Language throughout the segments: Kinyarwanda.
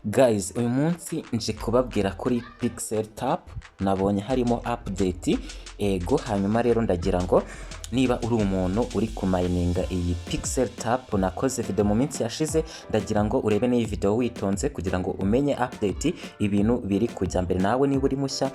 Guys, uyu munsi nje kubabwira kuri Pixel Tap, nabonye harimo update. Ego, hanyuma rero ndagira ngo niba uri umuntu uri kumayininga iyi Pixel Tap, nakoze video mu minsi yashize, ndagira ngo urebe n'iyi video witonze kugira ngo umenye update, ibintu biri kujya mbere. Nawe niba uri mushya,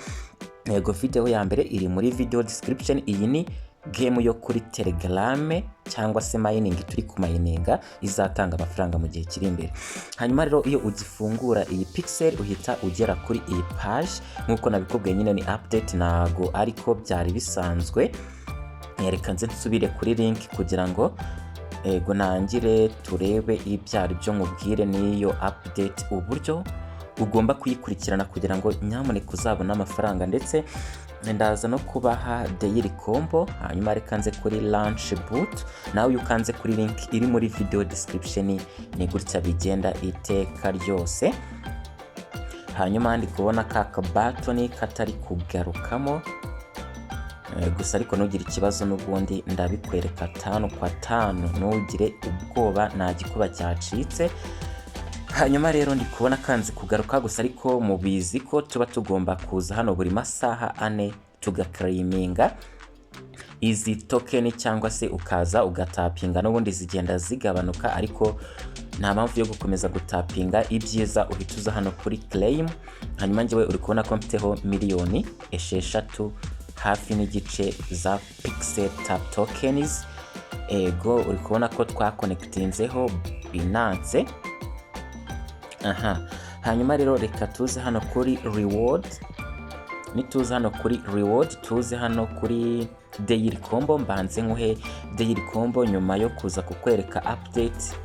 ego, video ya mbere iri muri video description. Iyi ni game yo kuri Telegram cyangwa se mining turi kumayininga izatanga amafaranga mu gihe kiri imbere. Hanyuma rero iyo ugifungura iyi Pixel, uhita ugera kuri iyi page. Nk'uko nabikubwiye nyine, ni update, ntago ariko byari bisanzwe. Reka nze nsubire kuri link kugira ngo, ego, nangire turebe ibyo ari byo, nkubwire n'iyo update uburyo ugomba kuyikurikirana kugira ngo nyamuneka uzabone amafaranga, ndetse ndaza no kubaha daily combo. Hanyuma reka nze kuri launch bot. Nawe iyo ukanze kuri link iri muri video description, ni gutya bigenda iteka ryose. Hanyuma ndi kubona ka kabatoni katari kugarukamo gusa, ariko ntugire ikibazo, n'ubundi ndabikwereka tanu kwa tanu, ntugire ubwoba, nta gikuba cyacitse. Hanyuma rero ndi kubona kanze kugaruka gusa, ariko mubizi ko tuba tugomba kuza hano buri masaha 4 tugaclaiminga izi token, cyangwa se ukaza ugatapinga. N'ubundi zigenda zigabanuka, ariko nta mpamvu yo gukomeza gutapinga, ibyiza uhita uza hano kuri claim. Hanyuma njyewe uri kubona ko mfiteho miliyoni 6 hafi n'igice za Pixel Tap tokens. Ego, uri kubona ko twakonekitinzeho Binance aha. Hanyuma rero reka tuze hano kuri reward. Nituza hano kuri reward, tuze hano kuri daily combo. Mbanze nkuhe daily combo nyuma yo kuza kukwereka update,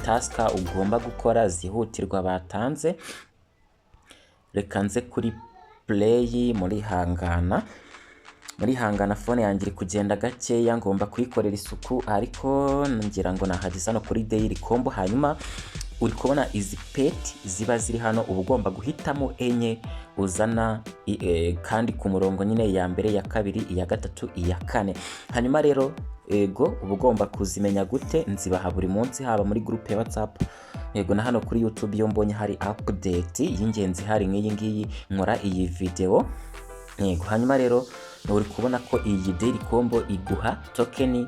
task ugomba gukora zihutirwa batanze. Reka nze kuri play. Muri hangana, muri hangana, phone yanjye iri kugenda gakeya, ngomba kuyikorera isuku, ariko ngira ngo nahageze hano kuri daily combo. Hanyuma uri kubona izi pet ziba ziri hano, uba ugomba guhitamo enye uzana kandi ku murongo nyine: iya mbere, iya kabiri, iya gatatu, iya kane. Hanyuma rero, ego, uba ugomba kuzimenya gute? Nzibaha buri munsi, haba muri groupe ya WhatsApp, yego, na hano kuri YouTube. Iyo mbonye hari update y'ingenzi, hari nk'iyi ngiyi, nkora iyi video, yego. Hanyuma rero uri kubona ko iyi daily combo iguha token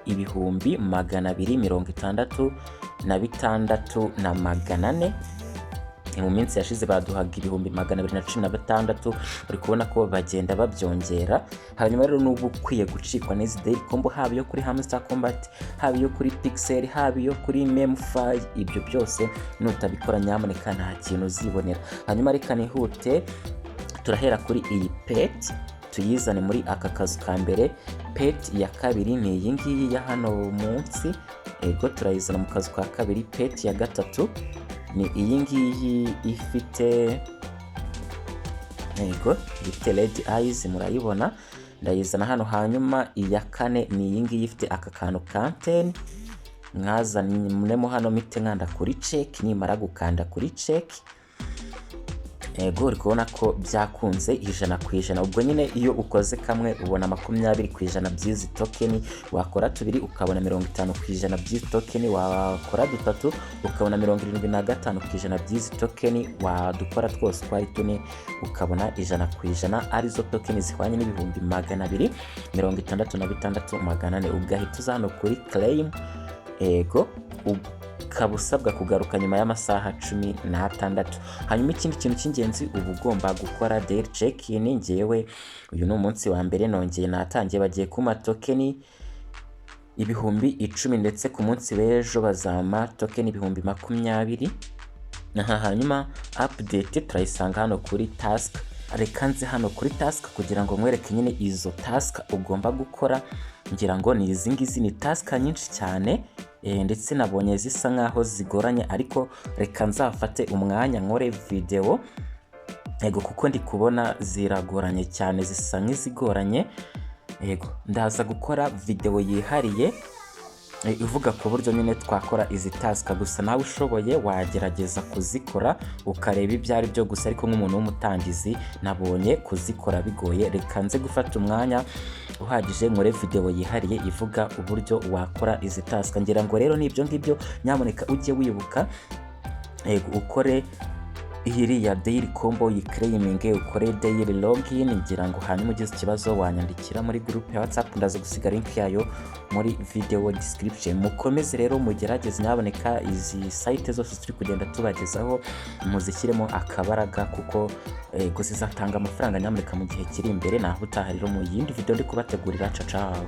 266,400. Mu minsi yashize baduhaga 216,000. Uri kubona ko bagenda babyongera. Hanyuma rero n'ubu ukwiye gucikwa n'izi daily combo, haba iyo kuri Hamster Combat, haba iyo kuri Pixel, haba iyo kuri MemeFi, ibyo byose nutabikora nyamuneka nta kintu uzibonera. Hanyuma reka nihute, turahera kuri iyi pet, tuyizane muri aka kazu ka mbere. Pet ya kabiri ni iyi ngiyi ya hano munsi, ego, turayizana mu kazu ka kabiri. Pet ya gatatu ni iyi ngiyi ifite, ego, ifite red eyes, murayibona, ndayizana hano. Hanyuma iya kane ni iyi ngiyi ifite aka kantu kanteni, mwazanemo hano, mite nkanda kuri check. Nimara gukanda kuri check, ego, uri kubona ko byakunze 100%. Ubwo nyine iyo ukoze kamwe ubona 20% by'izi token, wakora tubiri ukabona 50% by'izi token, wakora dutatu ukabona 75% by'izi token, wadukora twose uko ari tune ukabona 100%, arizo token zihwanye n'266,400. Ugahita uza hano kuri claim. Ego, ukaba usabwa kugaruka nyuma y'amasaha 16. Hanyuma ikindi kintu cy'ingenzi, uba ugomba gukora daily check in. Ngewe uyu ni umunsi wa mbere nongeye natangiye, bagiye kumpa token 10,000, ndetse ku munsi w'ejo bazampa token 20,000 aha. Hanyuma update turayisanga hano kuri task. Reka nze hano kuri task kugira ngo nkwereke nyine izo task ugomba gukora. Ngira ngo ni izi ngizi, ni task nyinshi cyane, ndetse nabonye zisa nkaho zigoranye, ariko reka nzafate umwanya nkore video, yego, kuko ndi kubona ziragoranye cyane, zisa nk'izigoranye. Yego, ndaza gukora video yihariye ivuga ku buryo nyine twakora izi task. Gusa nawe ushoboye wagerageza kuzikora ukareba ibyo ari byo gusa, ariko nk'umuntu w'umutangizi nabonye kuzikora bigoye. Reka nze gufata umwanya uhagije nkore video yihariye ivuga uburyo wakora izi task. Ngira ngo rero ni ibyo ngibyo. Nyamuneka ujye wibuka Ego, ukore iriya daily combo, uyiclaiminge, ukore daily login, ngira ngo hanyuma ugize ikibazo wanyandikira muri group ya WhatsApp. Ndaza gusiga link yayo muri video description. Mukomeze rero mugerageze, nyaboneka izi site zose turi kugenda tubagezaho muzishyiremo akabaraga, kuko ego zizatanga amafaranga nyamuneka mu gihe kiri imbere. Naho utaha rero mu yindi video ndi kubategurira. Ciao ciao.